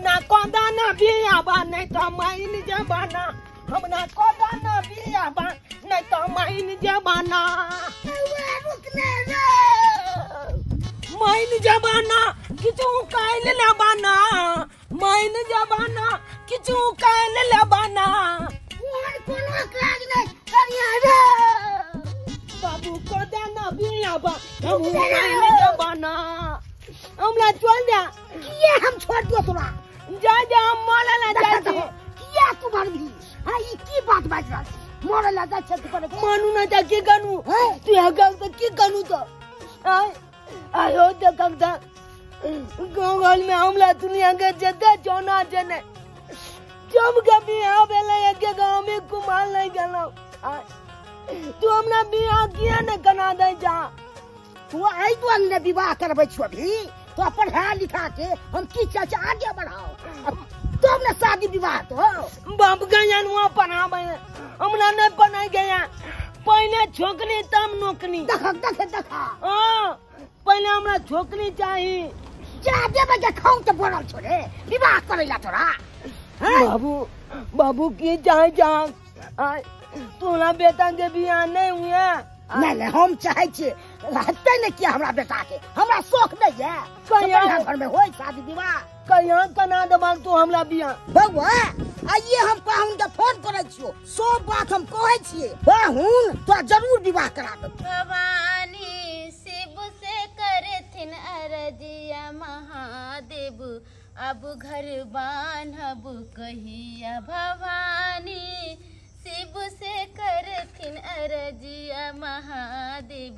हमरा कोदाना बियाबा नहीं तो माइन जबाना, हमरा कोदाना बियाबा नहीं तो माइन जबाना, माइन जबाना किछु कायल लेबाना, माइन जबाना किछु कायल लेबाना। कोनो काज नहीं करिया रे बाबू कोदाना बियाबा हम माइन जबाना। हमरा चल जा। किया हम छोड़ दियो तोरा? जा जा हम मरे ला जाइ छी। किया तू मरबी? हां ई की बात बाज रहल? मरे ला जाइ छै तू करे मानू ना जा की करू? तू हगल त की करू तो? आय आयो देखक दा गांव घर में हमला दुनिया के जदा जोना जने जब के बियाह भेलै के गांव में कुमार नहीं गेलौ। तू हमरा बियाह किया ने कना दे जा? तू आई दुआरे ने विवाह करबै छौ अभी तो पढ़ा लिखा के हम की चाचा आगे बढ़ाओ तब ने शादी विवाह तो बाप गया नुआ पढ़ाबै हमरा नहीं पढ़ाई गया। पहले छोकरी तब नौकरी। देख देख देख। हां पहले हमरा छोकरी चाहिए। जा देबै के खाऊ त पड़ल छो रे विवाह करैला तोरा। बाबू बाबू की चाहे जा तोरा बेटा के बियाह नहीं हुआ? नहीं नहीं हम चाहे छी हटते नहीं किया हमरा बेटा के, हमरा शौक नहीं है कहिया घर में होय शादी विवाह। कहिया कना देबाक तू हमरा बियाह? बौआ आइए हम पाहुन के फोन करै छियो, सब बात हम कहै छियै, पाहुन तोरा जरूर विवाह करा देब। भवानी शिव से करथिन अरजिया महादेव अब घर बान्हब कहिया। भवानी शिव से करथिन अरजिया महादेव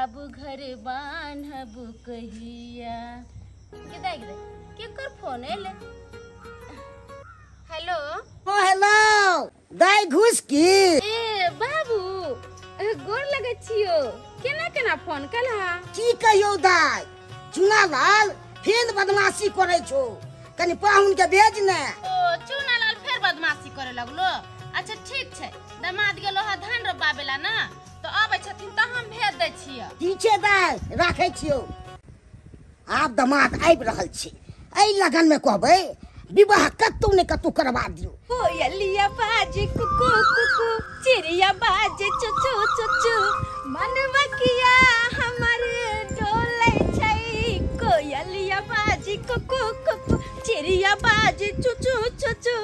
अब घर बान्हब कहिया। केकर फोन एले? हेलो। ओ हेलो दाई घुस की। ए बाबू गोर लगै छियो, केना केना फोन कलहा? की कहियो दाई, चुनालाल फेर बदमाशी करै छो, कनि पाहुन के भेज ने। ओ चुनालाल फेर बदमाशी करे लगलो? अच्छा ठीक छै, दमाद गेलो हा धान रोपाबेला ना, तो आबै छथिन त हम भेज दै छियै। ठीक छै दाई राखै छियो। आब दमाद आबि रहल छै, एहि लगन में कहबै विवाह कतौ ने कतौ करवा दियो। कोयलिया बाजे कुकू कुकू, चिड़िया बाजे चुचू चुचू, मनवा किया हमर डोलै छै। कोयलिया बाजे कुकू कुकू, चिड़िया बाजे चुचू चुचू,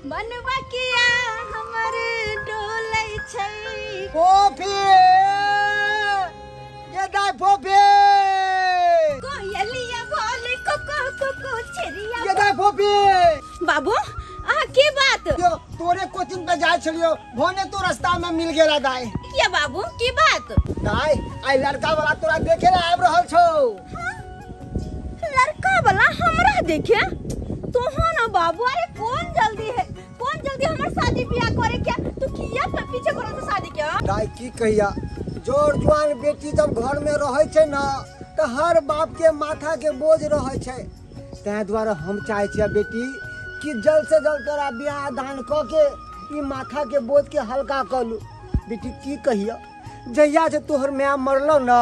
मनवा किया हमर डोलै छै। फोफी ये दाई फोफी, कोयलिया बोले कुकू कुकू, चिड़िया ये दाई फोफी। बाबू अहाँ के बात? यो तोरे कोचिंग पे जाय छलियो, भने तो रास्ता में मिल गेला दाई। किया बाबू की बात? दाई आई लड़का वाला तोरा देखे ला आबि रहल छौ। लड़का वाला हमरा देखे? तो हो ना बाबू, अरे कौन जल्दी है, कौन जल्दी हमर शादी ब्याह करे क्या? तू किया पीछे करो तो शादी क्या? दाई की कहिया, जोर जुआन बेटी जब घर में रहै छै ना त हर बाप के माथा के बोझ रहै छै। तै द्वारा हम चाहे छियै बेटी कि जल्द से जल्द तोरा ब्याह दान क के ई माथा के बोझ के हल्का कर लू। बेटी की कहिया, जहिया से तोहर माय मरलो ना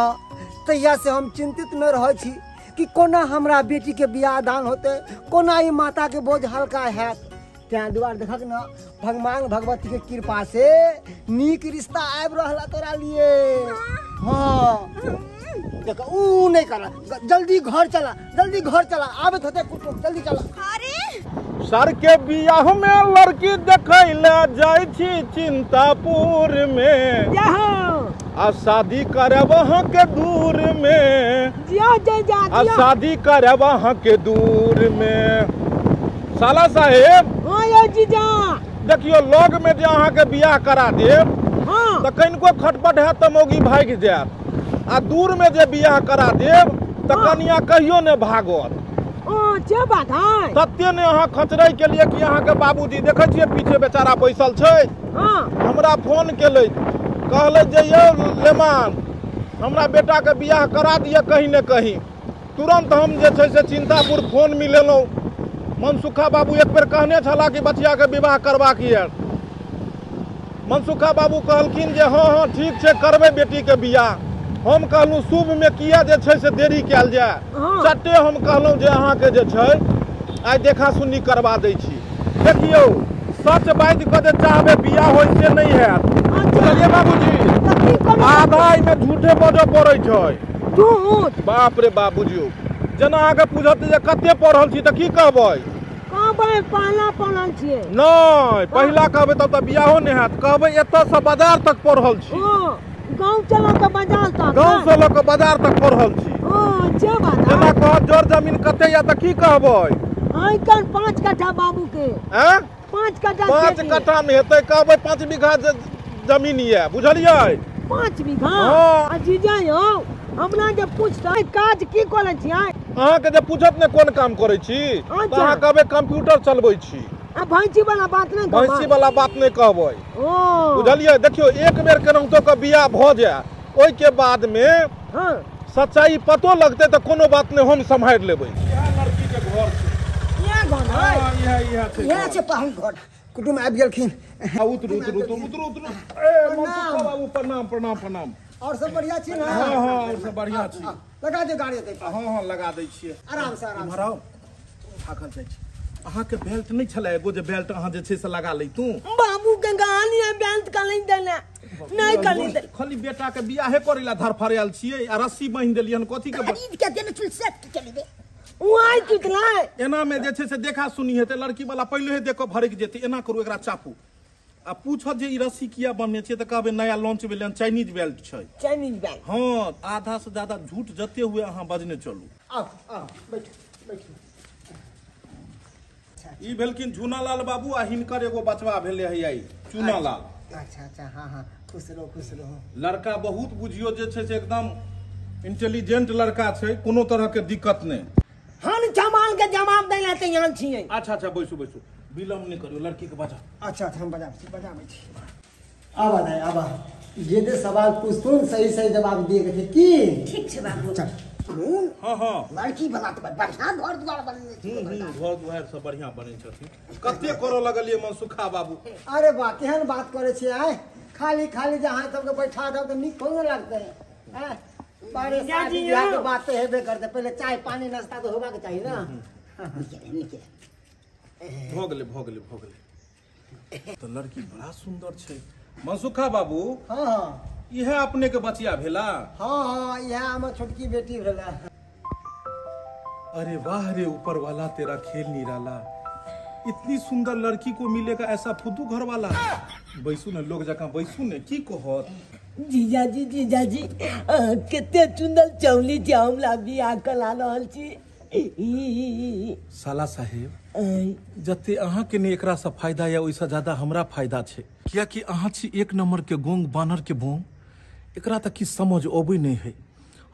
तहिया से हम चिंतित में रहै छी कि कोना हमरा बेटी के ब्याह दान होते, कोना ई माथा के बोझ हल्का हैत। तै दुआरे देखक ना भगवान भगवती के कृपा से नीक रिश्ता आबि रहल तोरा लिए। हाँ देख ऊ नहीं करा, जल्दी घर चला, जल्दी घर चला, आबत होते कुटुम, जल्दी चला। अरे सर के बियाह में लड़की देखैला जाइ छी चिंतापुर में, आ शादी करब अहाँ के दूर में, आ शादी करब अहाँ के दूर में। साला साहेब जीजा देखियो लग में जे अहाँ के बियाह करा देब त कनिको खटपट हैत त मौगी भागि जायत, आ दूर में जे बियाह करा देब त कनिया कहियो ने भागत। तते ने अहाँ खचरै के लिए कि अहाँ के बाबूजी देखै छियै पीछे बेचारा बैसल छै, हमरा फोन केलै कहलै जे यौ लेमान हमरा बेटा के बियाह करा दिअ कहीं ने कहीं। तुरंत हम जे छै से चिंतापुर फोन मिलेलहुँ। मनसुखा बाबू एक बेर कहने छलाह कि बचिया के विवाह करबाक यऽ। मनसुखा बाबू कहलखिन जे हाँ हाँ ठीक छै करबै बेटी के बियाह। हम कहलहुँ शुभ में किया जे छै से देरी कयल जाय। चट्टे हम कहलहुँ जे अहाँके जे छै आइ देखा सुनी करवा दै छी। देखियौ सच बाजि कऽ जे चाहबै बियाह होइ से नहि हैत, बुझलियै बाबूजी? आधा एहिमे झूठे बजऽ पड़ै छै। झूठ? बाप रे बाप, बुझियौ जेना अहाँके पूछत जे कते पढ़ल छी तऽ की कहबै? कहबै पहला पढ़ल छियै। नहि, पहिला कहबै तब तऽ बियाहो नहि हैत। कहबै एतऽसँ बाजार तक पढ़ल छी। गाँव से लऽ कऽ बाजार तक? गाँव से लऽ कऽ बाजार तक पढ़ल छी। जेना कहत जर जमीन कते यऽ तऽ की कहबै? आइ 5 कट्ठा बाबू के। 5 कट्ठा? 5 कट्ठा मे हेतै, कहबै 5 बीघा जमीन यऽ, बुझलियै? 5 बीघा? आ जीजा यौ, हमरा जे पूछतै काज की करै छी, अहाँके जे पूछत ने कोन काम करै छी, तऽ अहाँ कहबै कंप्यूटर चलबै छी। आ भैंसी वाला बात नहि? भैंसी वाला बात नहि कहबै, बुझलियै? देखियौ एक बेर केनाहितो के बियाह भऽ जाय, ओहिके बाद मे सच्चाई पतो लगतै तऽ कोनो बात नहि, हम सम्हारि लेबै। इएह लड़की के घर छै। इएह घर है? इएह इएह छै, इएह छै पाहुन घर। कुटुम आबि गेलखिन। उतरू उतरू उतरू उतरू। ए मनसुख बाबू प्रणाम प्रणाम प्रणाम। और सब बढ़िया छी ना? हाँ हाँ और सब बढ़िया छी। लगा दे गाड़ी एतै। हाँ हाँ लगा दै छियै। आराम से आराम से। इम्हर थाकल जाइ छी। अहाँके बेल्ट नहि छलै एगो जे बेल्ट अहाँ जे छै से लगा लैतू? बाबू के गाली है बेल्ट कली देले नहि कली देले। खाली बेटा के बियाहे करै ला धरफड़ायल छियै आ रस्सी बान्हि देलियन कथी के? खरीद के देने चुल सेट के चली दे। उआइ टुटलै। एना में जे छै से देखा सुनी हेतै, लड़की वाला पहिले देख कऽ भड़कि जेतै। एना करू एकरा चापू आ पूछत जे ई रस्सी किया बन्हने छियै तऽ कहबै नया लॉन्च भेलै हन, चाइनीज बेल्ट छै। Chinese belt? हाँ, आधा से ज्यादा झूठ जते हुए अहाँ बजने चलू। आउ आउ बैठू बैठू। ई भेलखिन झूनालाल बाबू आ हिनकर एगो बचवा भेलै है आई चूनालाल। अच्छा अच्छा, हाँ हाँ, खुश रहो खुश रहो। लड़का बहुत बुझियो जे छै से एकदम इंटेलिजेंट लड़का छै, कोनो तरह के दिक्कत नहि। हम जमाल के जवाब दै ला तैयार छियै। अच्छा अच्छा बैसू बैसू, विलम्ब नहि करियौ, लड़की के बजाउ। अच्छा अच्छा, हम बजाबै छी। आबा दाइ आबा, जे जे सवाल पूछथुन सही सही जवाब दिए के छै की? ठीक छै बाबू। चल। हाँ हाँ, लड़की वाला तऽ बढ़िया घर द्वार बनेने छै। घर द्वार सब बढ़िया बने छथिन। कते करऽ लगलियै मनसुखा बाबू? अरे बा केहन बात करै छियै आइ, खाली खाली जे अहाँ सबके बैठा देब तऽ नीक थोड़े लगतै। बारे शादी बियाह के बात तऽ हेबे करतै, पहिले चाय पानी नाश्ता तऽ होबाक चाही ना। भऽ गेलै भऽ गेलै भऽ गेलै। तऽ लड़की बड़ा सुंदर छै मनसुखा बाबू। हाँ हाँ, इएह अपने के बचिया भेला? हाँ हाँ, इएह हमर छोटकी बेटी भेला। अरे वाह रे ऊपर वाला, तेरा खेल निराला, इतनी सुंदर लड़की को मिलेगा ऐसा फुद्दू घर वाला। बैसू ने लोग जकाँ बैसू ने, की कहत? जीजाजी जीजाजी कते सुंदर चौली छै, हमरा बियाह करा रहल छी। साला साहेब, जते अहाँ के ने एकरा से फायदा या ओहिसँ ज्यादा हमरा फायदा छै, कियाकि अहाँ छी 1 नंबर के गोंग बानर के बोंग। एकरा तऽ किछु समझ अबै नहि है,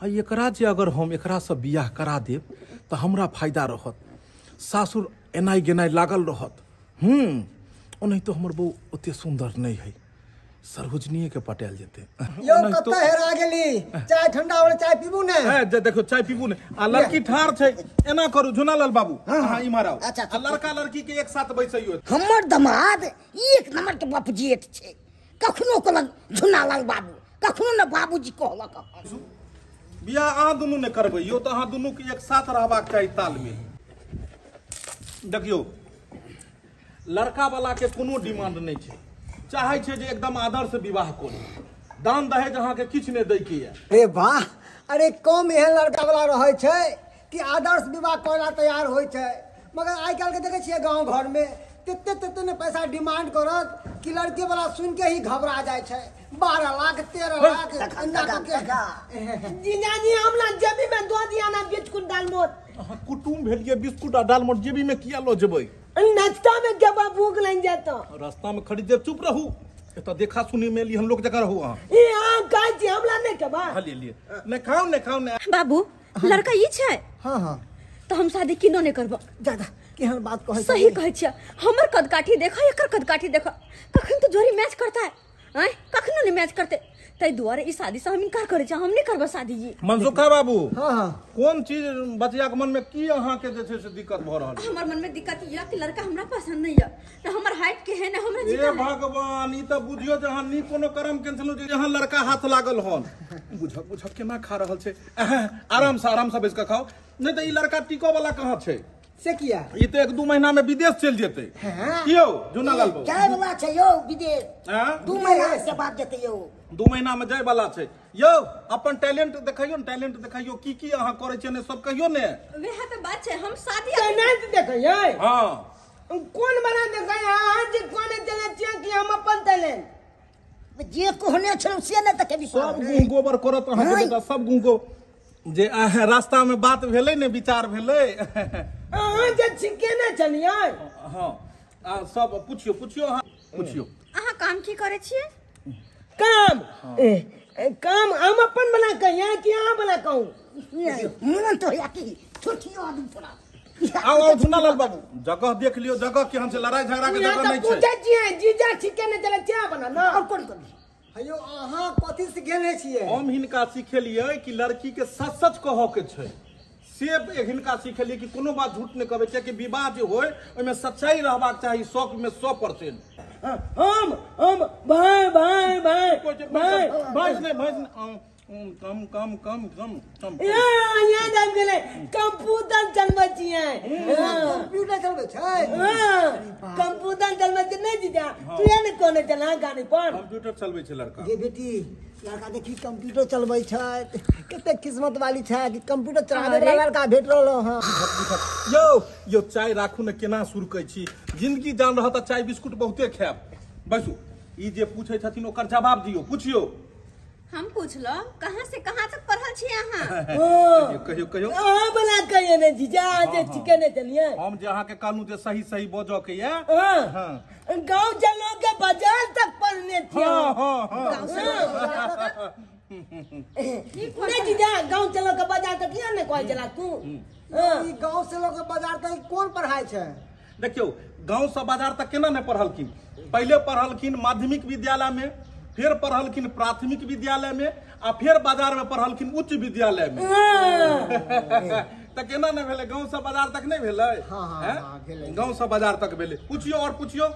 आ एकरा जे अगर हम एकरासँ बियाह करा देब तऽ हमरा फायदा रहत, सासुर एनाइ गेनाइ लागल रहत। ओनाहितो हमर बहू ओते सुंदर नहि है, सरोजनीये के पटायल जेतै। यौ कतऽ हेरा गेली? चाय ठंडा हो, चाय पीबू ने? देखियौ चाय पीबू ने। आ लड़की ठाढ़ छै, एना करू झुनालाल बाबू अहाँ इम्हर आउ। आ लड़का लड़की के एक साथ बैसैयो। हमर दमाद 1 नंबर के बपजेठ छै, कखनो कहलक झुनालाल बाबू, कखनो ने बाबूजी कहलक। बियाह अहाँ दुनू ने करबै यौ, तऽ अहाँ दुनू के एक साथ रहबाक चाही तालमेल। देखियौ लड़का वाला के कोनो डिमांड नहि छै, चाहे छै जे एकदम आदर्श विवाह करी, दान दहेज अहाँके किछु नहि दै के यऽ। अरे वाह, अरे कम एहन लड़का वाला रहै छै कि आदर्श विवाह करे ला तैयार होइ छै, मगर आइ काल्हि के देखै छियै गाँव घर में तेते तेते ने पैसा डिमांड करत कि लड़के वाला सुन के ही घबरा जाइ छै। 12 लाख 13 लाख। जीजाजी हमरा जेबी में दो दिया ना बिस्कुट दालमोट। अहाँ कुटुम भेलियै, बिस्कुट आ दालमोट जेबी में किया लऽ जेबै? नाश्ता में जब भूख लग जाता रास्ता में खरीद देब। चुप रहू, एतऽ देखा सुनी में हम लोग जगह रहू अहाँ। ई अहाँ खाइ छी हमरा नहि खेबा? लिए लिए नहि खाउ नहि खाउ नहि। बाबू लड़का ई छै? हाँ हाँ, तऽ हम शादी किनो नहि करब। दादा केहन बात कहै? सही कहै छियै, हमर कदकाठी देख एकर कदकाठी देख, कखन तऽ जोड़ी मैच करता है, आँय कखनो नहि मैच करते, ताहि दुआरे ई शादी से हम इनकार करै छी, हम नहि करबै शादी। जी मनसुखा बाबू, हाँ हाँ, कोन चीज बचिया के मन में की अहाँ के जे छै से दिक्कत भऽ रहल? हमर मन में दिक्कत यऽ कि लड़का हमरा पसंद नहीं यऽ, न हमर हाइट के है न हमरा ए भगवान, ई तऽ बुझियो जे अहाँ नीक कोनो कर्म केने छलहुँ जे अहाँ लड़का हाथ लागल हन। बुझक बुझक केना खा रहल छै। आराम से बैस कऽ खाउ, नहि तऽ ई लड़का टिको वाला कहाँ छै। से किया? ई तऽ 1-2 महीना में विदेश चलि जेतै। की यौ झुनालाल बाबू? जाय वाला छै यौ विदेश, 2 महीना के बाद जेतै यौ। 2 महीना में जाय वाला छै यौ। अपन टैलेंट देखैयौ ने, टैलेंट देखैयौ की की अहाँ करै छियै ने, सब कहियौ ने। वएह तऽ बात छै, हम शादी टैलेंट देखैयै। हां कोन बना देखै अहाँ जे कोन चलै छियै कि हम अपन टैलेंट जे कहने छलहुँ से नहि देखेबी। सब गुह गोबर करत अहाँके बेटा, सब गुह गो जे रास्ता में बात भेलै ने, विचार भेलै। अहाँ जे छिके ने छलियै। हाँ आ सब पुछियो पुछियो, अहाँ पुछियो। अहाँ काम की करै छियै? काम काम हम अपन बना कहिया कि अहाँ बना कहूँ? मन तो या कि छोटियो आदमी थोड़ा। आओ आओ झुनालाल बाबू, जगह देख लियो, जगह केहन छै, लड़ाई झगड़ा के जगह नहीं छै। पूछै छियै जीजा छिके ने चलै छियै बना ना। और कोन कोन हयो अहाँ कथी सिखेने छियै? हम हिनका सिखेलियै कि लड़की के सच सच कहऽ के छै, से हिनका सिखेलियै कि कोनो बात झूठ नहि कहबै, कियाकि विवाह जे होय ओहिमे सच्चाई रहबाक चाही 100 में 100%। हम हम भाई भाई भाई भाई भैंस नहीं, भैंस नहीं, कम कम कम कम कम। याद आबि गेलै, कंप्यूटर चलबै छियै। कंप्यूटर चलबै छै? कंप्यूटर चलबै छै नहि जीजा? तू ने कोने चला गाड़ी पर कंप्यूटर चलबै छै लड़का। गे बेटी, लड़का देखी कंप्यूटर चलबै छै, कते किस्मत वाली छै कि कंप्यूटर चलाबै वाला लड़का भेट रहल हँ। यौ यौ चाय राखू ने, केना सुरकै छी, जिंदगी जान रहत तऽ चाय बिस्कुट बहुते खायब। बैसू, ई जे पूछै छथिन ओकर जवाब दियौ, पुछियौ। हम पूछलो कहाँ से कहाँ तक पढ़ल छी अहाँ? कहियो कहियो कहियो। अहाँ बला कहियो ने जीजा, जे छिके ने चलिए। हम जे अहाँ के कहलहुँ जे सही सही बजऽ के ये। हां गांव चलो के बाजार तक पढ़ने छियै। हां हां हां नहीं जीजा, गांव चलो के बाजार तक किया ने कहै छला तू? ई गांव से लऽ के बाजार तक कोन पढ़ाई छै? देखियौ गांव से बाजार तक केना नहि पढ़लखिन? पहिले पढ़लखिन माध्यमिक विद्यालय में, फिर पढ़लखिन प्राथमिक विद्यालय में, आ फिर बाजार में पढ़लखिन उच्च विद्यालय में। तऽ केना नहि भेलै? गाँव से बाजार तक नहि भेलै? गाँव से बाजार तक भेलै। पुछियौ और पुछियौ।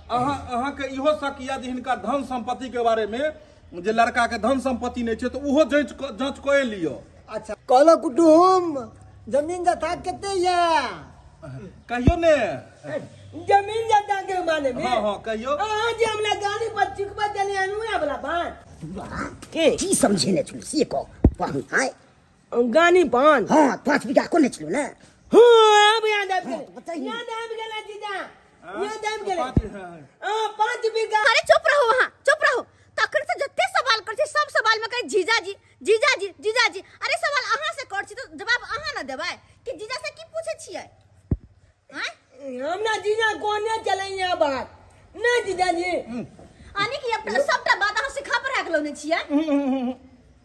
अहाँ अहाँके इहो शक यऽ जे हिनका धन संपत्ति के बारे में, जे लड़का के धन संपत्ति नहि छै तऽ ओहो जाँच कए लियौ। अच्छा कहलो कुटुम, जमीन जथा कते यऽ? कहियौ ने जमीन जथा के बारे में। हाँ हाँ कहियो। अहाँ जे हमरा गाड़ी पर चिकबा देलियै उएह वाला बात की समझेने छलू से कह। हाय गानी पान। हाँ 5 बीघा कोने छलू ने? हाँ अब याद आबि गेलै, याद आबि गेलै जीजा, याद आबि गेलै। हां 5 बीघा। अरे चुप रहो वहाँ, चुप रहो। तखन से जते सवाल कर छी सब सवाल में कहे जीजाजी जीजाजी जीजाजी। अरे सवाल अहाँ से कर छी तो जवाब अहाँ न देबै कि जीजा से की पूछे छियै? हमरा जीजा कोने चलैया बात नहीं जीजाजी। आने की अब सबटा बात अहाँ सिखा पर राखलो ने छियै।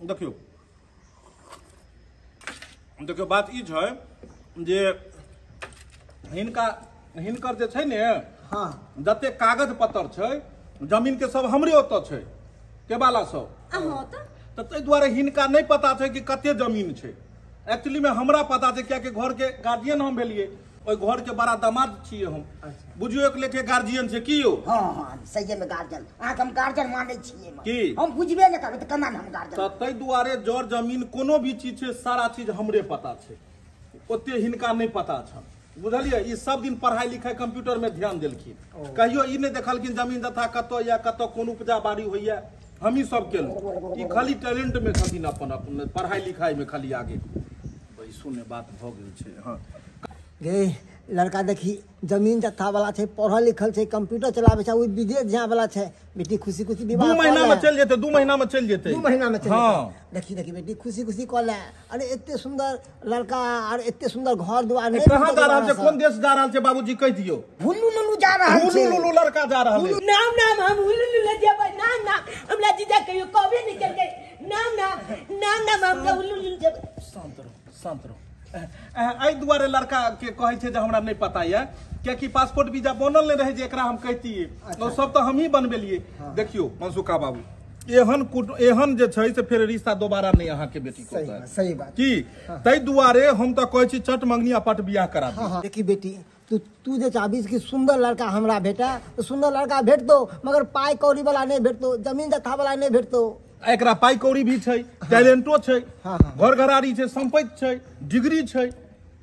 देखियौ देखियौ, बात ई छै जे हिनका हिनकर जे छै ने, हाँ जते कागज पत्तर छै जमीन के सब हमरे ओतऽ छै, केबाला सब। तऽ ताहि दुआरे हिनका नहि पता छै कि कते जमीन छै। एक्चुअली में हमरा पता छै, कियाकि घर के गार्जियन हम भेलियै, ओहि घर के बड़ा दामाद छियै हम, बुझियौ एक लेखे गार्जियन छै। की यौ? हाँ हाँ सही में गार्जियन, अहाँके हम गार्जियन मानै छियै। की हम बुझबे नहि करबै तऽ केना हम गार्जियन? तऽ ताहि दुआरे जर जमीन कोनो भी चीज छै सारा चीज हमरे पता छै, ओते हिनका नहि पता छल। बुझलियै? ई सब दिन पढ़ाई लिखाई कंप्यूटर में ध्यान देलखिन, कहियो ई नहि देखलखिन जमीन जथा कतऽ या कतऽ कोन उपजा बाड़ी होइया। हमही सब केलहुँ। ई खाली टैलेंट में छथिन, अपन अपन पढ़ाई लिखाई में खाली आगे। बैसू ने, बात भऽ गेल छै। हाँ गे लड़का देखी जमीन जत्था वाला छै, पढ़ल लिखल छै, कंप्यूटर चलाबै छै, ओ विदेश जाय वाला छै। बेटी खुशी खुशी विवाह 2 महीना में चलि जेतै, 2 महीना में चलि जेतै, 2 महीना में चलि जेतै। देखी देखी बेटी खुशी खुशी कऽ ले। अरे एते सुंदर लड़का और एते सुंदर घर द्वार। कहाँ जा रहल छै, कोन देश जा रहल छै बाबूजी कहि दियौ? हुल्लू लुल्लू जा रहल छै। हुल्लू लुल्लू लड़का जा रहल छै। नाम नाम हम हुल्लू लुल्लू जेबै। नाम नाम हमरा जीजा कहियो कहबे नहि केलकै। नाम नाम नाम नाम हमरा हुल्लू लुल्लू जेबै। शांत रहो, शांत रहो। एहि दुआरे लड़का के कहै छै जे हमरा नहि पता यऽ, कियाकि पासपोर्ट वीजा बनल नहि रहै जे एकरा हम कहितियै। अच्छा। सब तऽ हमही बनबेलियै। देखियौ मनसुखा बाबू, एहन एहन जे छै से फेर रिश्ता दोबारा नहि अहाँके बेटी को। सही बात की। ताहि दुआरे हम तऽ कहै छी चट मंगनी आ पट बियाह करा दी। देखी बेटी, तू जे चाहबीस कि सुंदर लड़का हमरा भेटा तो सुंदर लड़का भेटतो, मगर पाई कौड़ी वाला नहीं भेटतो, जमीन जथा वाला नहीं भेटतो। एकरा पाई कौड़ी भी छै, टैलेंटो छै, घर घरारी छै, संपत्ति छै, डिग्री छै,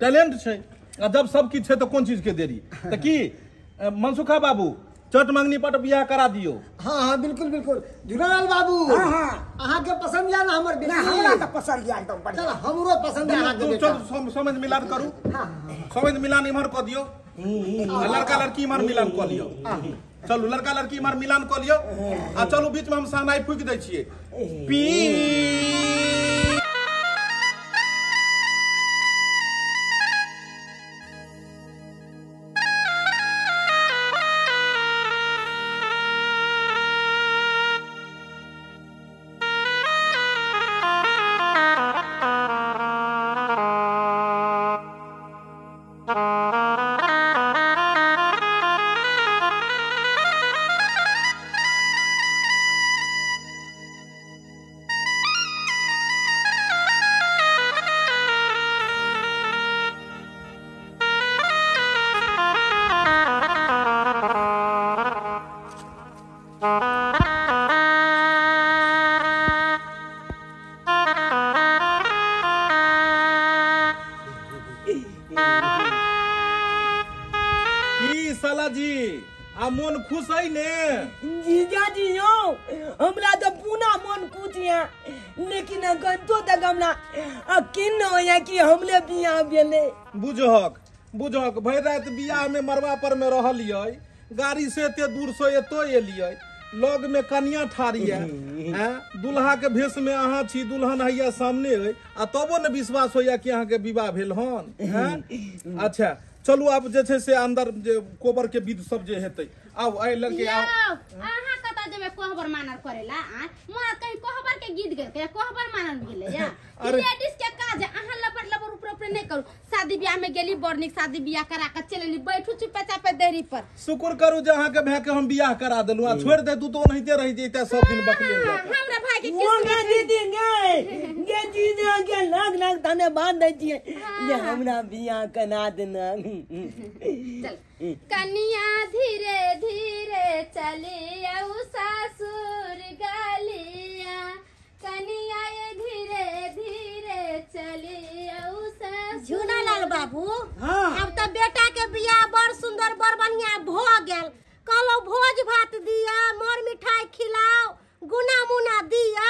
टैलेंट छै। आ जब सब किछु छै तऽ कोन चीज के देरी। तऽ की मनसुखा बाबू चट मंगनी पर बियाह करा दियो। हाँ हाँ बिल्कुल बिल्कुल झूलालाल बाबू। हाँ हाँ अहाँ के पसंद या ना हमर बेटी? ना हमरा तऽ पसंद या एकदम बढ़िया। चल हमरो पसंद है अहाँ के बेटा। चल समझ मिलान करू। समझ मिलान इम्हर कऽ दियो, लड़का लड़की इम्हर मिलान कऽ लियो। चलू लड़का लड़की इम्हर मिलान कऽ लियो आ चलू बीच में हम सहनाई फूकि दै छियै। पी मोन खुश है ने जीजाजी? यो हमरा तो पूना मन खुश है, लेकिन अखन तक हमरा यकीन न होया कि हमले बियाह भेलै। बुझहक बुझहक भरि राति बियाह में मरबा पर में रहलियै, गाड़ी से एते दूर से एतो एलियै, लग में कनिया ठारी है, दुल्हा के भेष में अहाँ छी, दुल्हन हैया सामने है, आ तबो ने विश्वास होया कि अहाँ के विवाह भेल हन। अच्छा चलू आब जे छै से अंदर जे कोबर के विध सब जे हेतै। आउ आइ लड़के आउ। अहाँ कतऽ जेबै कोहबर मानर करेला? आ मोरा कहीं कोहबर के गीत गेलकै, कोहबर मानर गेलै या लेडीज के काज। अहाँ लबर लबर ऊपर ऊपर नहि करू। शादी ब्याह में गेली बड़ नीक शादी ब्याह करा के चलि एली, बैठू चुपे चापे देरी पर। शुक्र करू जे अहाँ के भाय के हम बियाह करा देलहुँ, आ छोड़ि देतू तऽ ओनाहिते रहि जैते सब दिन बकले। हमरा भाय के किस्मत दीदी गए गे जीजा के लाख लाख धन्यवाद दै छियै जे हमरा बियाह करा देना। चल कनिया धीरे धीरे चली आऊ सासुर गलिया, कनिया धीरे धीरे चली आऊ सासुर। झूलालाल बाबू। हाँ। अब तो बेटा के बियाह बड़ सुंदर बड़ बढ़िया भ गेल। कहलो भोज भात दिया, मोर मिठाई खिलाओ, गुना मुना दिया।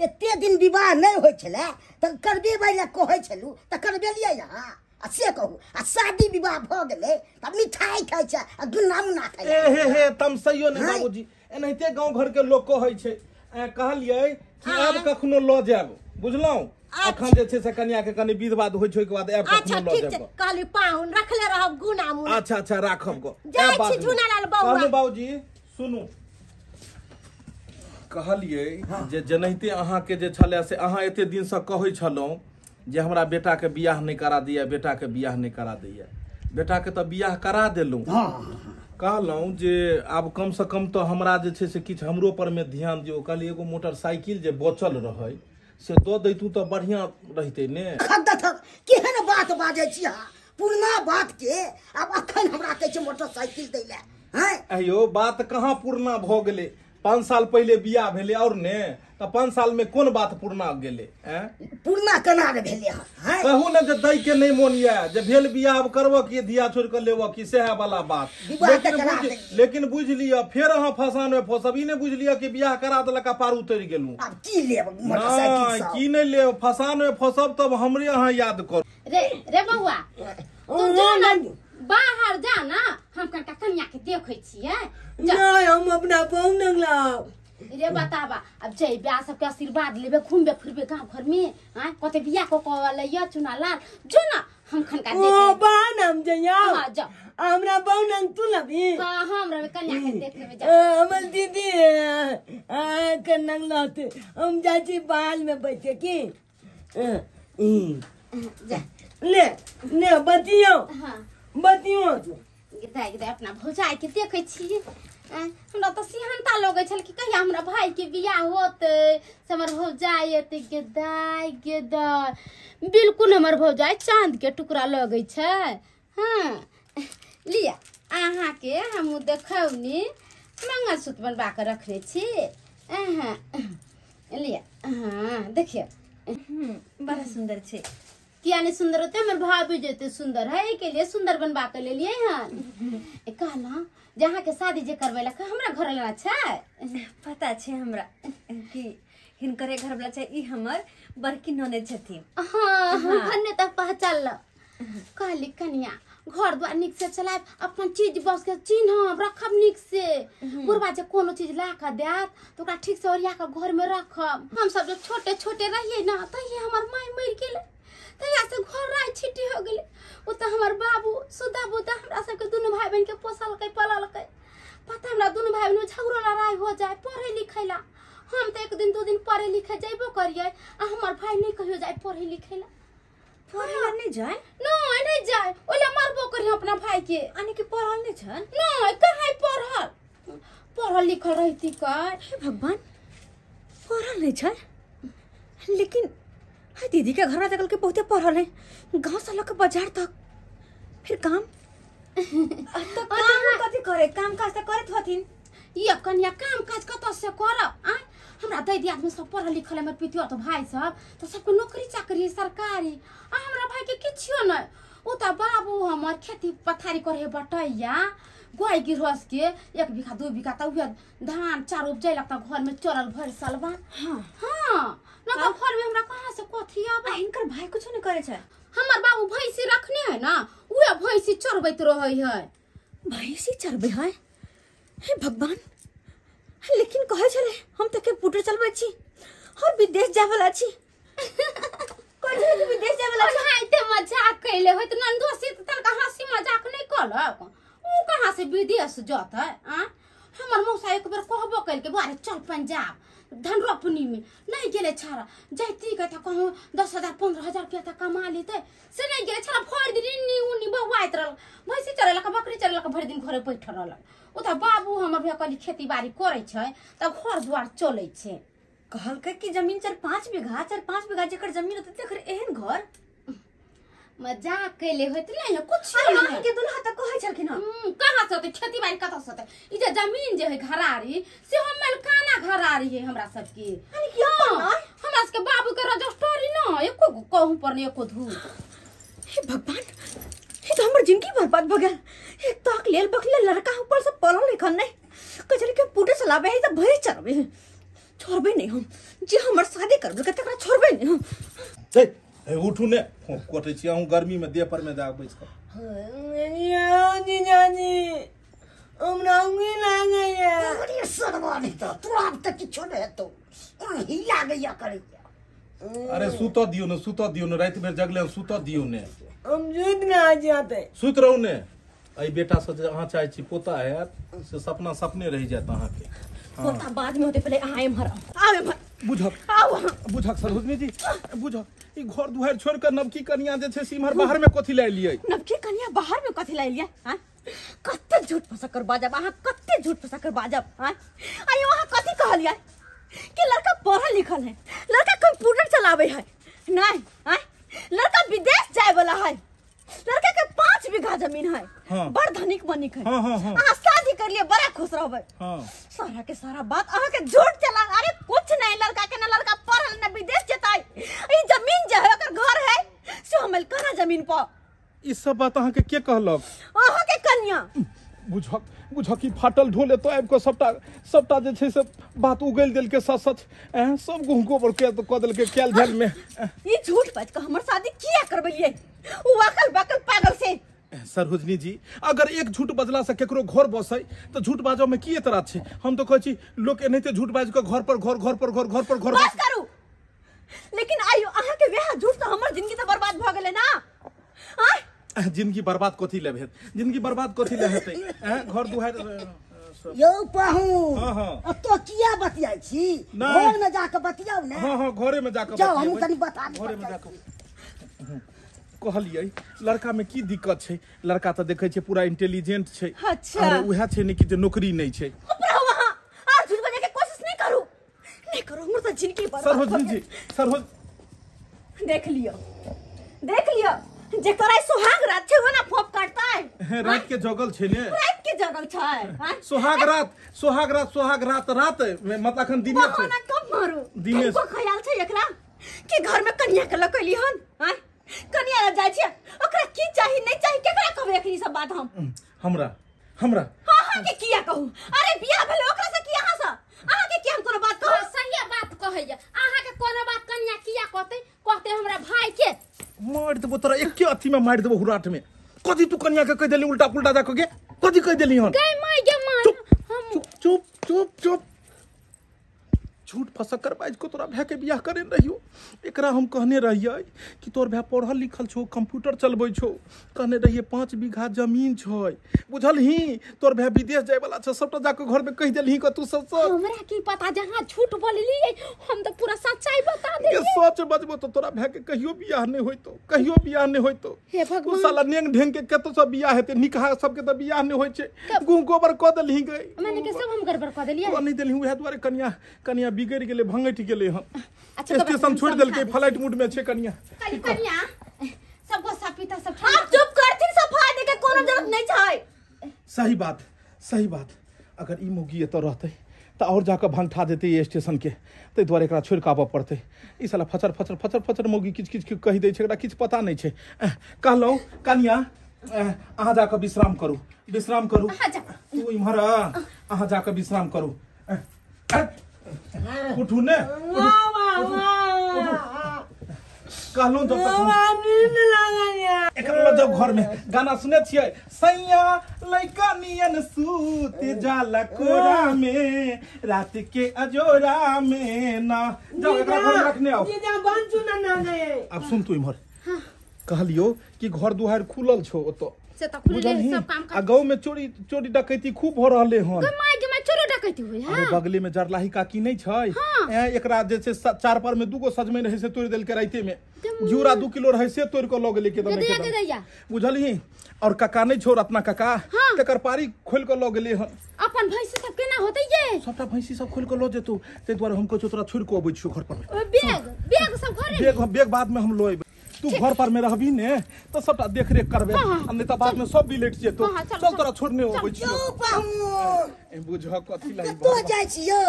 एते दिन विवाह नहीं होइ छलै तऽ करबेबै लए कहै छलू तऽ करबेलियै अहाँ। आ से कहू आ शादी विवाह भऽ गेलै तऽ मिठाई खाइ छै आ गुना मुना खाइ। ए हे हे तमसैयो ने बाबूजी, एनाहिते गाँव घर के लोक कहै छै। कहलियै कि आब कखनो लऽ जायब, बुझलहुँ? अखन जे छै से कनिया के कनि विध बाध होइ छै, ओहिके बाद आब कखनो लऽ जायब। कहली पाहुन रखले रहब गुना मुना। अच्छा अच्छा राखब गो। जाइ छी झूनालाल बौआ। कहलहुँ बाबूजी सुनू, कहलियै जे जेनाहिते अहाँके जे छलै से अहाँ एते दिनसँ कहै छलहुँ जे हमरा बेटा के बियाह नहीं करा दिया, बेटा के बियाह नहीं करा दिया, बेटा के तऽ बियाह करा देलहुँ। कहलहुँ जे आब कम से कम तऽ हमरा जे छै से किछु हमरो पर में ध्यान दियौ। कहलियै एगो मोटरसाइकिल जे बचल रहै से दऽ दैतू तऽ बढ़िया रहितै ने। केहन बात बाजै छी अहाँ, पुरना बात के आब अखन हमरा कहै छै मोटरसाइकिल दै लए। अयो बात कहाँ पुरना भऽ गेलै? 5 साल पहले बियाह भेलै और ने, तऽ 5 साल में कोन बात पुरना गेलै? पुरना केना ने भेलै? कहू ने जे दै के नहीं मोन ये जे भेल बियाह आब करबऽ की, धिया छोड़ के लेबऽ की, सएह वाला बात। लेकिन बुझि लिअ फेर अहाँ फसान में फसब। ई नहि बुझि लिअ कि बियाह करा देलक आ पार उतरि गेलहुँ। आब की लेब मोटरसाइकिल सब? की नहि लेब, फसान में फसब तब हमरे अहाँ याद करू। रे रे बौआ तू जो ना बाहर जा ना, हम कनका कनिया के देखै छियै। नहीं हम अपना पाहुन लाब। रे बताबा अब जइबे आ सबके आशीर्वाद लेबे, घूमबे फिरबे गाँव घर में। हाँ कते बियाह क क लइया चुनालाल, जो ना हम खनका देख। ओ बहन हम जइया। हां जा हमरा पाहुन तू लबी। हां हम रहे कन्या के देख लेबे जा। हमर दीदी आ कन्नंग लहते हम जाइ छी बाल में बैठे की। जा ले ले बतियो। हां बतियो दाइ दाइ अपना भौजाई के देखै छियै। हमरा तऽ सिहनता लगै छल कि कहिया हमरा भाई के बियाह होतै से हमर भौजाई एतै। गेदाइ गेदाइ बिल्कुल हमर भौजाई चाँद के टुकड़ा लगै छै। हाँ लिअ अहाँके हमहूँ देखौनी मंगलसूत्र बनबा कऽ रखने छी। अहाँ लिअ। हाँ देखियौ बड़ा सुंदर छै। किया नहीं सुंदर होते हमर भाभी जेते सुंदर है के लिए सुंदर बनवा के लेलिए हन। कहला जहाँ के शादी जे करवेलक हमरा घर वाला छै। पता छै हमरा कि हिनकरे घर वाला छै, ई हमर बड़की ननद छथिन। हाँ भन्ने त पहचानल। कहली कनिया घर द्वार निक से चलायब, अपन चीज बस के चिन्हब रखब निक से। बुढ़वा जे कोनो चीज ला के देत तो ओकरा ठीक से ओरिया के घर में रखब। हम सब जब छोटे छोटे रहिए ना तहिए हमर माय मरि गेलै, तहिया से घर राय छिटी हो गेलै। ओ तऽ हमर बाबू सुधा बुधा हमरा सबके दुनू भाई बहन के पोसलकै पललकै। पता हमरा दुनू भाई बहन में झगड़ो लड़ाई हो जाए पढ़े लिखे ला। हम तऽ एक दिन दू दिन पढ़े लिखे जेबो करिए आ हमर भाई नहीं कहियो जाए पढ़े लिखे ला। पढ़े ला नहीं जाए? नहीं नहीं जाए, ओला मारबो करिए अपना भाई के। यानी कि पढ़ल नहीं छन? नहीं कहाँ पढ़ल, पढ़ल लिखल रहती का। हे भगवान पढ़ल नहीं छन, लेकिन हाय दीदी के घर में तकल के बहुते पढ़ल है, गांव से लग के बाजार तक। फिर काम तो काम कथी करे, काम काज त करत हथिन। ये कन्या काम काज कतऽ से करब? आ हमरा दै दियाद में सब पढ़ल लिखल हमर पितियौत भाई सब तो सबके नौकरी चाकरी है सरकारी, आ हमरा भाई के किछो नहीं। ओ तऽ बाबू हमर खेती पथारी करे बटैया गाय गिरहस के 1 बीघा 2 बीघा तऽ उहे धान चार उपजैलक तऽ घर में चरल भरि सालबा। हाँ हाँ न तऽ घर में हमरा कहाँ से कथी आबै। हिनकर भाई कुछो नहीं करे छै? हमर बाबू भैंसी रखने है ना, उहे भैंसी चरबैत रहै है। भैंसी चरबै है? हे भगवान, लेकिन कहै छलै हम तऽ कंप्यूटर चलबै छी और विदेश जाय वाला छी। कहै छलै कि विदेश जाय वाला छी। हाइते मजाक कैले होइत नंदोसी तऽ तनका हंसी मजाक नहीं कलक, ऊ कहाँ से विदेश जतै? आ हमर मौसा एक बेर कहबो कैलकै बारे चल पंजाब धान रोपनी में, नहीं गेलै छाड़ा। जैती के तऽ कहूँ 10,000 15,000 रुपया तऽ कमा लेतै, से नहीं गेलै छाड़ा। भरि दिन इन्नी उन्नी बौआइत रहल, भैंसी चरेलक बकरी चरेलक भरि दिन घरे बैठल रहल। ओ तऽ बाबू हमर भैया कहली खेती बाड़ी करै छै तऽ घर द्वार चलै छै। कहलकै कि जमीन 4-5 बीघा, 4-5 बीघा जेकर जमीन होतै तेकर एहन घर। मजाक कैले होइत नहीं कुछ नहीं के दुल्हा तऽ कहै छलखिन हँ। कहाँ से होतै खेती बाड़ी कतऽ से होतै? ई जे जमीन जे है घरारी से हम मलकाना घरारी है हमरा सबके। हमरा सबके बाबू के रजिस्ट्री न एको कहूँ पर नहीं एको धूर। हे भगवान, हे तो हमर जिंदगी बर्बाद भ गेल। एक ताक लेल बकले लड़का ऊपर से पढ़ल लिखल नहीं, कहै छलै कंप्यूटर चलाबै है तऽ भरि चढ़बै है, छोड़बै नहीं हम। जे हमर शादी करबै तकरा छोड़बै नहीं हम। ए उठू ने, कटै छी अहूँ गर्मी में देह पर में जा बैस कऽ। जीजाजी हमरा उंगी लागैया। अरे सरवानी तऽ तोरा तऽ किछो नहि हेतौ, ओही लागैया करैया। अरे सुतऽ दियौ ने, सुतऽ दियौ ने, राति भरि जगले सुतऽ दियौ ने। हम सुति ना जाते। सुति रहू ने। एहि बेटा से जे अहाँ चाहै छी पोता हैत से सपना सपने रहि जायत अहाँके। पोता बाद में होतै, पहिले अहाँ एम्हर आउ, आउ एम्हर। बुझक आउ बुझक सरोजनी जी बुझक, ई घर दुआरि छोड़ के नवकी कनिया जे छै से इम्हर बाहर में कथी लए लियै? नवकी कनिया बाहर में कथी लए लियै? हां कते झूठ फंसा कर बाजब अहाँ, कते झूठ फंसा कर बाजब। हां आइयो अहाँ कथी कहलियै कि लड़का पढ़ल लिखल है, लड़का कंप्यूटर चलाबै है नहीं, हां लड़का विदेश जाय वाला है, लड़का के 5 बीघा जमीन है। हाँ। बड़ धनिक बनिक है। हाँ, हाँ, हाँ। अहाँ शादी कर लिए बड़ा खुश रहबै। हाँ। सारा के सारा बात अहाँ के झूठ चला। अरे कुछ नहीं, लड़का के ना लड़का पढ़ल ना विदेश जताई, ई जमीन जे है ओकर घर है से हम कना जमीन पर। ई सब बात अहाँ के के कहलक? अहाँ के कन्या। बुझक बुझक ई फाटल ढोल एतऽ आबि कऽ सबटा सबटा जे छै से बात उगलि देलकै सच सच, सब गुह गोबर के कऽ देलकै कैल झैल में। ई झूठ बाजि कऽ हमर शादी किया करबेलियै उ अकल बकल पागल से? सरोजनी जी अगर एक झूठ बजला से केकरो घर बसै तऽ झूठ बाजऽ में की एतराज छै? हम तऽ कहै छी लोक एनाहिते झूठ बाजि कऽ घर पर घर, घर पर घर, घर पर घर। बस करू, लेकिन आइयो अहाँ के वएह झूठ तऽ हमर जिंदगी तऽ बर्बाद भऽ गेलै ना। आँय जिंदगी बर्बाद कथी ले भेल? जिंदगी बर्बाद कथी ले हेतै? घर दुआरि यौ पाहु। हाँ हाँ तो किया बतियाइ छी? घर में जाके बतियाउ ने। हाँ हाँ घरे में जाके जाउ, हम तनी बता दी। घरे में जाके कहलियै लड़का में की दिक्कत छै? लड़का तऽ देखै छै पूरा इंटेलिजेंट छै। अच्छा अरे उएह छै ने कि जे नौकरी नहीं छै। वहाँ आर झूठ बजै के कोशिश नहीं करू, नहीं करू, हमर तऽ जिंदगी बर्बाद। सरोजनी जी सरोज देख लियो, देख लियो जेकर आइ सुहाग रात छै ओना फोप काटतै। रात के जगल छै ने, रात के जगल छै। सुहाग रात, सुहाग रात, सुहाग रात रात मतलब अखन दिने छै। बहाना कब मारू? दिने को ख्याल छै एकरा कि घर में कन्या के लकैली हन? हां कनिया लग जाइ छियै ओकरा की चाही नहीं चाही केकरा कहबै एखनी सब बात हम हमरा हमरा हां हां के किया कहू अरे बियाह भेलै ओकरा से की अहाँ से अहाँ के की हम कोनो बात कहू सही बात कहैया अहाँ के कोनो बात कनिया किया कहते कहते हमरा भाई के मार देबो तोरा एके अथी में मार देबो हुराठ में कथी तू कनिया के कह देली उल्टा पुल्टा जा के कथी कह देली हन गई माई गे मां हम चुप चुप चुप चुप झूठ फसकर बाज को तोरा भाई के बियाह करे रहियो एकरा हम कहने रहियै कि तोर भाई पढ़ल लिखल छो कंप्यूटर चलबै छो कहने रहियै 5 बीघा जमीन छै बुझलही तोर भाई विदेश जाय वाला छै सबटा जाके घर में कह देलही क तू सब सब हमरा की पता जहां झूठ बोललियै हम त पूरा सच्चाई बता देलियै के सच बजबो तो तोरा भाई के कहियो बियाह नहीं होइतो कहियो बियाह नहीं होइतो हे भगवान उ साला नेंग ढेंग के कतो सब बियाह हेते निकाह सब के त बियाह नहीं होय छै गुह गोबर क देलही गई माने के सब हम गड़बड़ क देलियै को नहीं देलही उहे दुआरे कनिया कनिया बिगड़ गेले भंगट गेले हन अच्छा स्टेशन छोड़ देलके फ्लाइट मूड में छे कनिया कनिया सब गोसा पीता सब आप चुप करथिन सफाई दे के कोनो जरूरत नहीं छै सही बात सही बात अगर ई मौगी एतऽ रहतै त और जाके भंगठा देतै ये स्टेशन के तै दुआरे एकरा छोड़ के आबऽ पड़तै ई साला फचर फचर फचर फचर मौगी किछ किछ कहि दै छै एकरा किछ पता नहीं छै कहलहुँ कनिया अहाँ जाके विश्राम करू विश्राम करू तू इम्हर अहाँ जाके विश्राम करू उठू ने कहलहुँ जब तक एकरा लऽ जाउ घर में गाना सुने छियै सैया लइका नियन सूत जाला कोरा में रात के अजोरा में ना जाओ एकरा घर में रखने आओ अब सुन तू इम्हर कहलियो कि घर दुआर खुलल छौ ओतऽ से त खुलले सब काम आ गांव में चोरी चोरी डकैती खूब हो रहले हन my गे my चोरी डकैती होय हां अरे बगले में जरलाही काकी नहीं छै ए एकरा जे छै चार पर में दूगो सजमनि रहे से तोड़ देलके राइते में झूरा 2 किलो रहे से तोड़ के ल गेलै के दमे बुझलही और काका नहीं छौ रत्ना काका तकर पारी खोल के ल गेलै हन अपन भैंसी सब केना होतै ये सबटा भैंसी सब खोल के ल जेतौ तै दुआरे हम कहै छौ तोरा छोड़ के अबै छियौ घर पर बैग बैग सब घरे बैग बैग बाद में हम ल तू घर पर में रहबी ने तो सबटा देख रेख करबे आ नहीं तो बाद में सब बिलेट जेतो चल तोरा छोड़ने अबै छियौ ए बुझ कथि लाई कतो जाय छियौ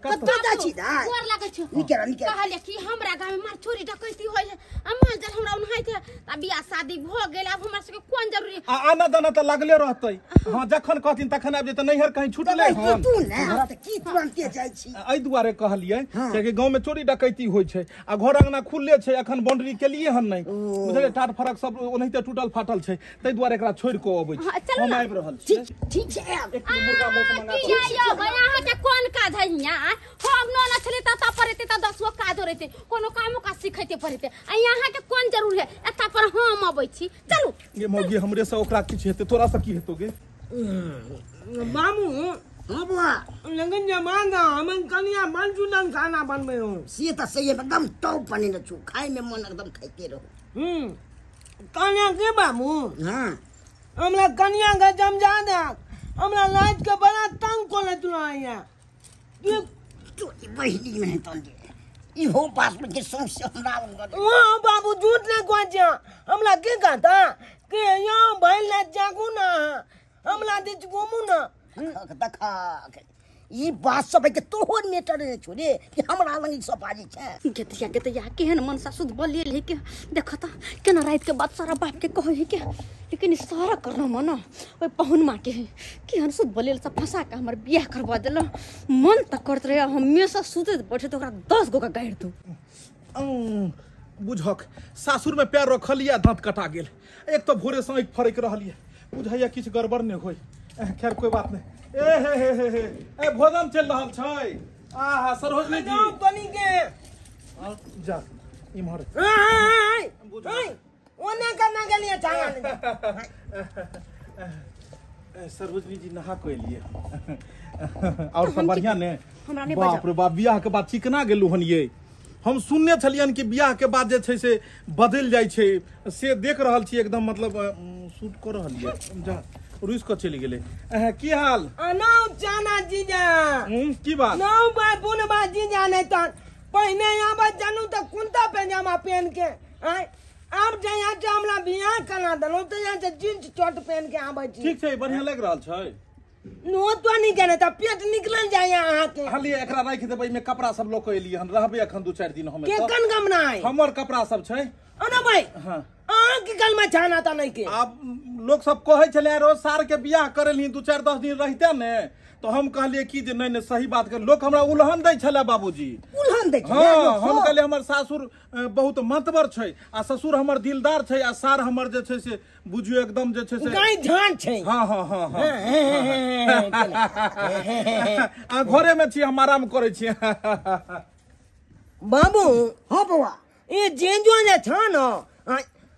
कतो जाय छी दाइ गोर लागै छियौ निके निके कहलियै कि हमरा गांव में मार चोरी डकैती होय है आ माल जल हमरा ओनाहिते आ बियाह शादी भ गेल आब हमरा सबके कोन जरूरी आ आना दाना त लागले रहतै हां जखन कहथिन तखन आबि जेतै नैहर कहीं छुटले हन तू ने त की तुरंते जाय छी एहि दुआरे कहलियै कियाकि गांव में चोरी डकैती होय छै आ घर अंगना खुलले छै अखन बाउंड्री केलिए हन नहीं बुझलियै टाट फरक सब ओनाहिते टूटल फाटल छै तै दुआरे एकरा छोड़ के अबै छी हम आबि रहल छी ठीक छै आब एक किलो मुर्गा मौस मंगा के यो भाई अहाँ के कोन काज है हिया हम न न छले त पर एते त 10 गो काज रहते कोनो कामो का सिखैते पड़ते आ यहाँ के कोन जरूर है एता पर हम अबै छी चलू ये मौगी हमरे से ओकरा किछ हेतै तोरा से की हेतौ गे मामू हां बुआ लेकिन जमाना हम कनिया मंचूरियन खाना बनबै हो से त सही एकदम टॉप बनेने छु खाय में मन एकदम खाइते रहो कनिया के बाबू हां हमरा कनिया के जमजा दे हमरा लाज के बड़ा तंग कोले तुलाया तू बहिनी में तन दे इहो पास में के सौंसे हमरा हां बाबू झूठ नहीं कहै छै हमरा के कहता के यो भइल ना जागू ना हमरा दिस घुमू ना देखा ई बात सब के तोहर मेटर ने छोड़े कि हमरा लंग ई सब बाजी छै गेतिया गेतिया केहन मन सासुद बोलिए ले के देखत त केना रात के बात सारा बाप के कहै के लेकिन सारा करना मन ओइ पहुन माँ के केहन सुध बोलिए सब फंसा के हमर बियाह करवा देल मन त करत रहे हमेशा सुतैत बैठे त ओकरा 10 गो का गाड़ि दू बुझक सासुर में पैर रखलियै दांत कटा गेल एक तो भोरे से आँखि फरकि रहल ये बुझाइया किछु गड़बड़ नहि होय खैर कोई बात नहीं ए हे हे हे हे ए भोजन चल रहल छै आहा सरोजनी जी कनी के जा इम्हर ओने करना के लिए चाहे सरोजनी जी नहा के एलिए और सब बढ़िया ने हमरा बाप रे बाप बियाह के बाद चिकना गेलु हन ये हम सुनने छलियन कि बियाह के बाद जे छै से बदलि जाइ छै से देख रहल छी एकदम मतलब सूट कर रहल ये जा रुस के चलि गेलै की हाल नौ जाना जीजा की बात नौ बार बुन बा जीजा नहीं त पहिने आब जानू त कुंता पैजामा पहन के आय आब जे यहाँ से हमरा बियाह करा देलहुँ त यहाँ से जींस शर्ट पहन के आबै छी ठीक छै बढ़िया लागि रहल छै नो तो नहीं जाने त पेट निकल जाय अहाँ के। खाली एकरा राखि देबै, एहिमे कपड़ा सब लऽ के एलियै हन, रहबै अखन 2-4 दिन हम। के कन गमना है? हमर कपड़ा सब छै। अना भाई। हां। अहाँ के गल में छाना ता नहीं के। आब लोग सब कहै छलै रोज सार के बियाह करेलही 2-4-10 दिन रहिते ने, तो हम कहलिए कि जे नहीं नहीं सही बात कर, लोग हमरा उलहन दै छलै बाबूजी। उलहन दै छलै? हाँ, हम कहलिए हमर सासुर बहुत मतबर छै आ ससुर हमर दिलदार छै आ सार हमर जे छै से बुझियो एकदम जे छै से गाय झान छै। हाँ हाँ हाँ हाँ। आ घरे में छी हम, आराम करै छी। बाबू। हाँ बौआ। ई जेंजो जे छ न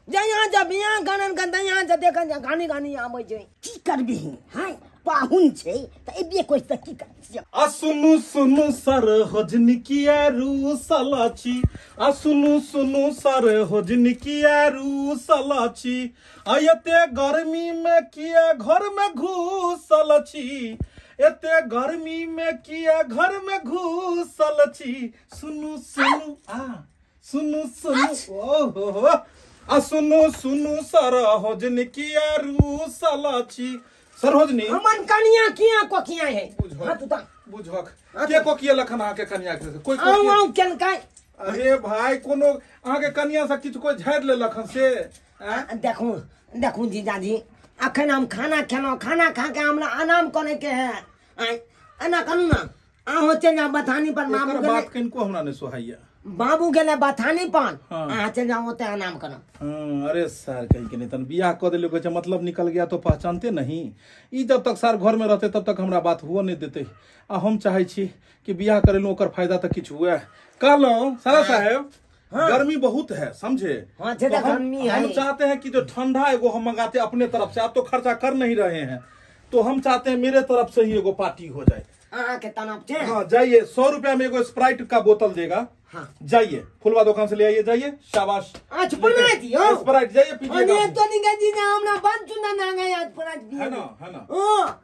जा यहाँ जा बियाह गानन गंदा यहाँ जा देखन जा गानी गानी आबै छै। की करबिही? हां पाहुन छै त एबे कोइ त की करबी? आ सुनु सुनु सर होजनी किया रूसल छी, आ सुनु सुनु सर होजनी किया रूसल छी, आ एते गर्मी में किया घर में घुसल छी, एते गर्मी में किया घर में घुसल छी, सुनु सुनु आ सुनु सुनु ओ हो हो आ सुनु सुनु सर होजनी किया रूसल छी। सरोजनी हमन कनिया किया कोकिया है? हां तू ता बुझक के कोकिया लखन अहाँ के कनिया के कोई आउ आउ केलकै? अरे भाई कोनो अहाँ के कनिया से किछु कोई झाड़ ले लखन से। देखू देखू जीजाजी अखन हम खाना खेलौ, खाना खा के हमरा आराम करे के है। एना करू ना अहाँ चल जाओ बथानी पर, बाबू के बात किनको हमरा नहीं सोहाइया। बाबू गेले बथानी पर, अहाँ चल जाओ ओते आराम करो। हाँ, अरे सर कहीं के नहीं तन बियाह कऽ देलियै, कहै छै मतलब निकल गया तो पहचानते नहीं। ई जब तक सर घर में रहते तब तक हमरा बात हुआ नहीं देते, आ हम चाहे छी कि बियाह करेलहुँ ओकर फायदा तऽ किछु हुए। कहलहुँ सारा साहेब। हाँ। गर्मी बहुत है समझे। हाँ, तो हम चाहते हैं कि जो ठंडा एगो हम मंगाते अपने तरफ से, आप तो खर्चा कर नहीं रहे हैं, तो हम चाहते हैं मेरे तरफ से ही एगो पार्टी हो जाए। के तनाव छे? हाँ जाइए, 100 रुपया में एगो स्प्राइट का बोतल देगा। हाँ। जाइए फुलवा दुकान से ले आइए, जाइए शाबाश। आज बना दियो स्प्राइट, जाइए पीजिएगा। अरे तो नहीं जी ना हमरा बन चुना ना गया आज स्प्राइट है ना, है ना।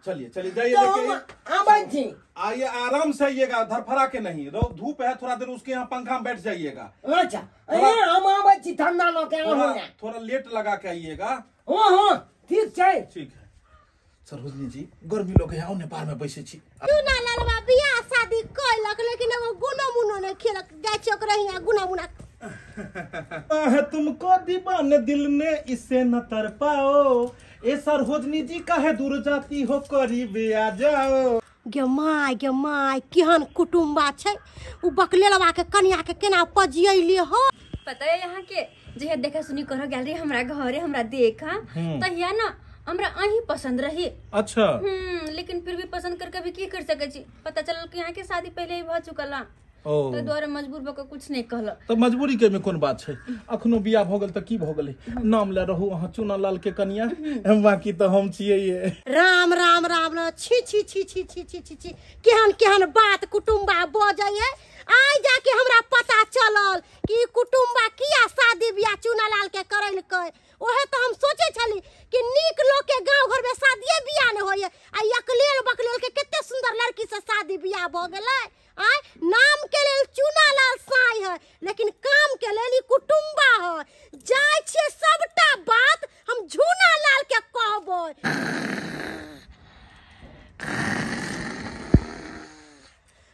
चलिए चलिए जाइए लेके आबन छी। आइए आराम से आइएगा, धरफड़ा के नहीं, धूप है थोड़ा देर उसके यहाँ पंखा में बैठ जाइएगा। अच्छा अरे हम आबै छी ठंडा ल के थोड़ा लेट लगा के आइएगा। हां हां ठीक छै ठीक है। सरोजनी जी गर्मी लोग है, आओ नेपाल में बैसे छी। क्यों ना ललवा बियाह शादी कइलक लेकिन एगो गुनो मुनो ने खेलक, जाय छी ओकरा हिया गुना मुना। है तुमको दीवाने दिल ने इसे न तर पाओ, ए सरोजनी जी काहे दूर जाती हो करीब आ जाओ। गे my केहन कुटुम्बा छै उ बकलेलवा के कनिया के केना पजियैले हो। पता है यहाँ के जहिया देखा सुनी कर गेल रही हमरा घरे हमरा देखा तहिया ना हमरा अही पसंद रही। अच्छा। लेकिन फिर भी पसंद करके भी की कर सके छी, पता चलल कि यहाँ के शादी पहले ही भ चुकल, तो द्वारे मजबूर भ के कुछ नहीं कहल। तो मजबूरी के में कोन बात छै, अखनो बियाह भ गेल त की भ गेलै, नाम ले रहू अहाँ चुना लाल के कनिया, बाकी तो हम छियै ये। राम राम राम छी छी छी छी छी छी छी छी केहन केहन बात कुटुम्बा बजै। आइ जाके हमरा पता चलल कि कुटुम्बा किया शादी बियाह चुना लाल के करैलकै। ओहे तो हम सोचे छली कि नीक लोग के गांव घर में शादिये बियाह नहीं होइए, आ अकलेल बकलेल के कते सुंदर लड़की से शादी बियाह भ गेलै। आय नाम के लेल चुना लाल साई है लेकिन काम के लेल ई कुटुम्बा है। जाय छियै सबटा बात हम झूना लाल के कहबै।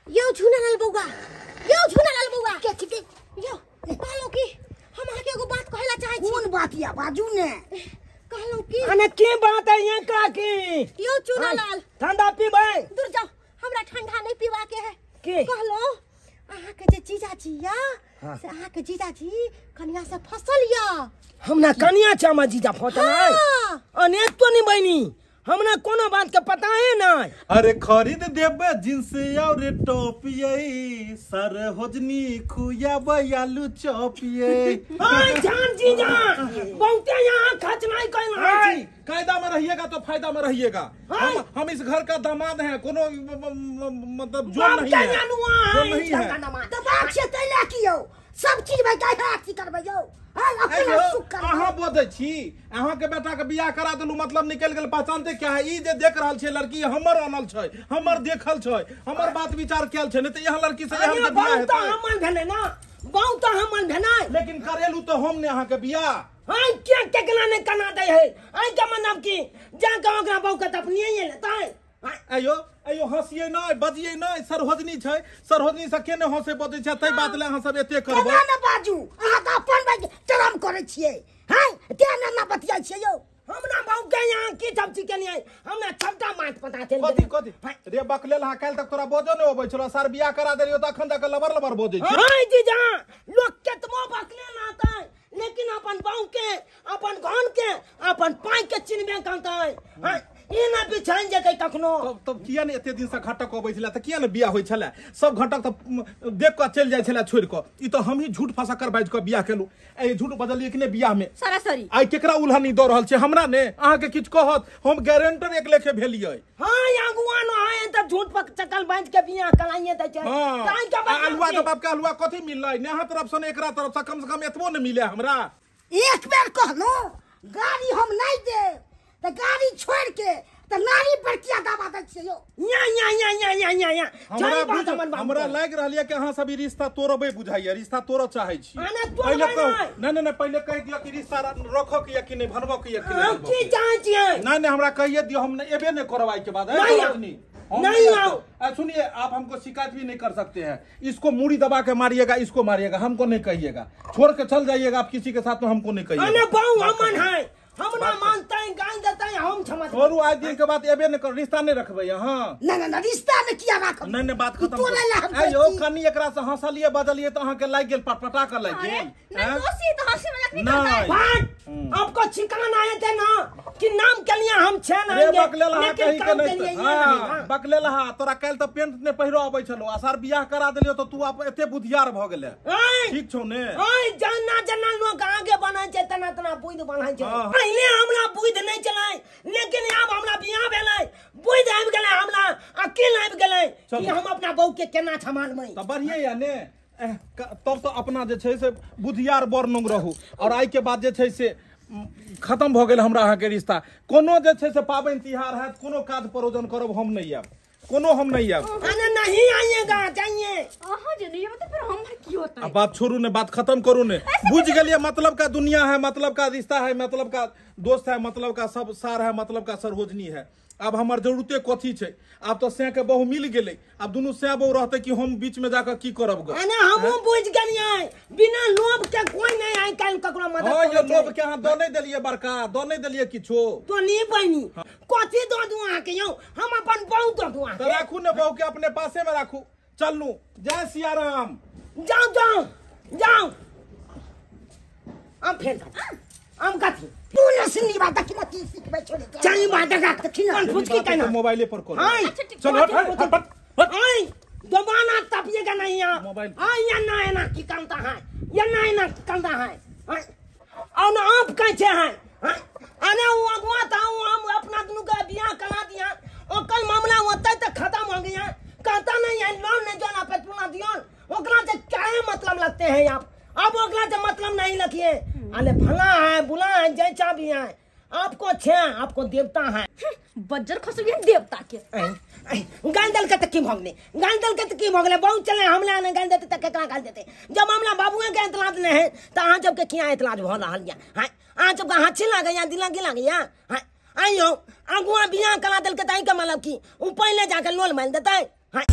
यो झूना लाल बौआ, यो झूना लाल बौआ के छिके? यो कहलौ कि हम अहाँ के एगो बात कहला चाहै छी। कोन बात या बाजू ने? कहलौ कि अने के बात है यहाँ का के? यो चुना लाल ठंडा पीबै? दूर जाओ, हमरा ठंडा नहीं पीवा के है। के कहलौ अहाँ के जे जीजाजी या। हाँ। से अहाँ के जीजाजी कनिया से फसल या। हमरा कनिया छै हमर जीजा फसल है। अने तो नहीं बहिनी हमरा कोनो बात के पता है ना। अरे खरीद देबे जींस और टोपिए, सर होजनी खुयाबे आलू चॉपिए। ओए जान जीजा बहुते यहाँ खर्च नहीं कइल है। कायदा में रहिएगा तो फायदा में रहिएगा। हम इस घर का दामाद हैं, कोनो मतलब जो नहीं है, जो नहीं है। तो बात छै तैला कियो सब चीज में काहे अथी करबै यौ? अहाँ बजै छी अहाँ के बेटा के बियाह करा देलू मतलब निकल गेल, पहचानते क्या है? ई जे देख रहल छै लड़की हमर आनल छै, हमर देखल छै, हमर बात विचार कैल छै, नहीं त यहाँ लड़की से यहाँ के बियाह हेतै। हमर भेलै ना, बहुत हमर भेलै, लेकिन करेलू तो हम ने अहाँ के बियाह। हां के केकरा ने कना दै है? आई के मतलब की जा के ओकरा बहु के त अपनिए लेतै। आयो आयो हंसिए नै बजिए नै सरहोजनी छै सरहोजनी से केने हंसे बजै छै तै बात ले अहाँ सब एते करबै केना ने बाजू अहाँ त अपन भाई चरम करै छियै हैं तेना ना बतियाइ छियै यौ हमरा बाबू के यहाँ की सब चीज के लिए हमरा सबटा मात पता चल कथी कथी रे बकलेल हा काल्हि तक तोरा बजो नै अबै छलो सर बियाह करा देलियो त अखन तक लबर लबर बजै छै हां जीजा लोग केतबो बकले ना आता लेकिन अपन बाबू के अपन घन के अपन पाई के चिन्हबे करतै हां ई ना बिछाइन जेतै कखनो तब तब किया ने एते दिन से घटक अबै छला त किया ने बियाह होय छला सब घटक त देख क चलि जाइ छला छोड़ क ई त हमही झूठ फसाकर बाजि क बियाह केलु ए झूठ बजलियै कि ने बियाह में सरासरी आइ केकरा उल्हनी द रहल छै हमरा ने अहाँ के किछ कहत हम गारंटर एक लेखे भेलियै हां अगुआ न है त झूठ पर चकल बांध के बियाह कराइए दै छै हां काहे के बदनाम अलुआ के छै? बाप के अलुआ कथी मिललै नेहा तरफ से ने एकरा तरफ से कम से कम एतबो ने मिले हमरा एक बेर कहलहुँ गाड़ी हम नहीं देब त गाड़ी छोड़ के त नारी पर किया दावा दै छियै यौ या या या या या या या हमरा चल बात हमर बाबू हमरा के। लागि रहल ये कि अहाँ सब ई रिश्ता तोड़बै बुझाइए रिश्ता तोड़ऽ चाहै छी आने तोड़बै पहिले कहू नहि। नहीं नहीं नहीं पहिले कहि दिअ कि रिश्ता रखऽ के या कि नहीं भनबऽ के या कि नहीं हम भनबऽ की के। चाहै छियै नहीं नहीं हमरा कहिए दियो हम एबे नहीं करब आई के बाद नहीं ए, आओ। रजनी, हम नहीं आओ। सुनिए आप हमको शिकायत भी नहीं कर सकते हैं इसको मूड़ी दबा के मारिएगा इसको मारिएगा हमको नहीं कहिएगा छोड़ के चल जाइएगा आप किसी के साथ में हमको नहीं अने कहिएगा बहु हमन है हम ना मानते हैं गाल देते हैं हम क्षमा छोड़ू आज दिन के बाद एबे नहीं कर रिश्ता नहीं रखबै अहाँ ना ना ना रिश्ता ने किया राखब नहीं नहीं बात खत्म तोड़ै ला हम करू। आइ यौ कहै छी। कनी एकरा से हंसलिए बजलिए तऽ अहाँके लागि गेल पटपटा के लागि अरे गेल नहीं हैं? दोषी तो हंसी मजाक नहीं नहीं। करता है बात आपको छिकाना आए थे ना कि नाम के लिए हम छे रे आएंगे बकलेल हा लेकिन कहीं के काम के नहीं लिए ये नहीं हां हाँ। बकलेल हा तोरा काल्हि तऽ पेंट ने पहिरो अबै छलो आ सर बियाह करा देलियो तऽ तू आप एते बुधियार भऽ गेले आय ठीक छौ ने आय जना जना लोग आगे बनाय छै तना तना बुद्धि बनाय छै हाँ। पहिले हमरा बुद्धि नहीं चलै लेकिन आब हमरा बियाह भेलै बुद्धि आबि गेलै हमरा अकिल आबि गेलै कि हम अपना बहू के केना सम्हालबै तऽ बढ़िए या ने तब तऽ अपना जे छै से बुधियार बड़ नुंग रहू और आइ के बाद जे छै से खत्म भऽ गेल हमरा अहाँके रिश्ता कोनो जे छै से पाबनि तिहार हैत कोनो काज परोजन करब हम नहि आयब कोनो हम नहीं आयब अरे नहीं आइएगा जाइए अहाँ जे नहीं आएब तो फिर हम की होता अब बात छोड़ू ने बात खत्म करू ने बुझ गेलिए मतलब का दुनिया है मतलब का रिश्ता है मतलब का दोस्त है मतलब का सब सार है मतलब का सरहोजनी है अब हमर जरूरते कथी छै आब तो सैं के बहु मिल गेलै आब दुनू सैं बहु रहते कि हम बीच में जाकर की करब ग अरे हमहूँ बुझ गेलिए बिना लोभ के कोई नहीं आइ काल्हि ककरो मदद हाँ ये करै छै। लोभ के अहाँ दऽ नहि देलियै बड़का दऽ नहि देलियै किछो तो नहीं बनी कथी दऽ दू अहाँके यौ हम अपन बहु दऽ दू तऽ अहाँके राखू ने बहु के अपने पासे में राखू चलू जय सियाराम जाओ जाओ जाओ हम फेर हम कथी तू न सुननी बात देखी ना की सिखबै छोड़े के। चली बात देखा देखी ना कौन फुचकी कहना मोबाइले पर करो हाँ चल हट हट हट, हट आई दोबारा तपिएगा नहीं यहाँ मोबाइल। आई या ना है ना की करता है या ना है ना की करता है और ना आप कैसे हैं अरे वो अगुआ था वो हम अपना दोनों का बियाह करा दिया और कल मामला होता है तो खत्म हो गया कहता नहीं है लोन नहीं जो ना पेट्रोल दियो ओकरा से क्या मतलब लगते हैं आप अब ओकरा से मतलब नहीं रखिए अरे भला है बुला है जैसा भी है आपको छे आपको देवता है बज्जर खसुलिया देवता के गाल दल के तक की भोगने गाल दल के तक की भोगले बहुत चले हमला ने गाल देते तक केकरा गाल देते जब हमला बाबूए के इतलाज ने है त अहाँ सबके किया इतलाज भ रहल या हां अहाँ सबके हाथी लागे या दिला गिला गया हां आइयो अगुआ बियाह करा दल के ताई के मतलब की उ पहले जाके लोल मार देतै हां।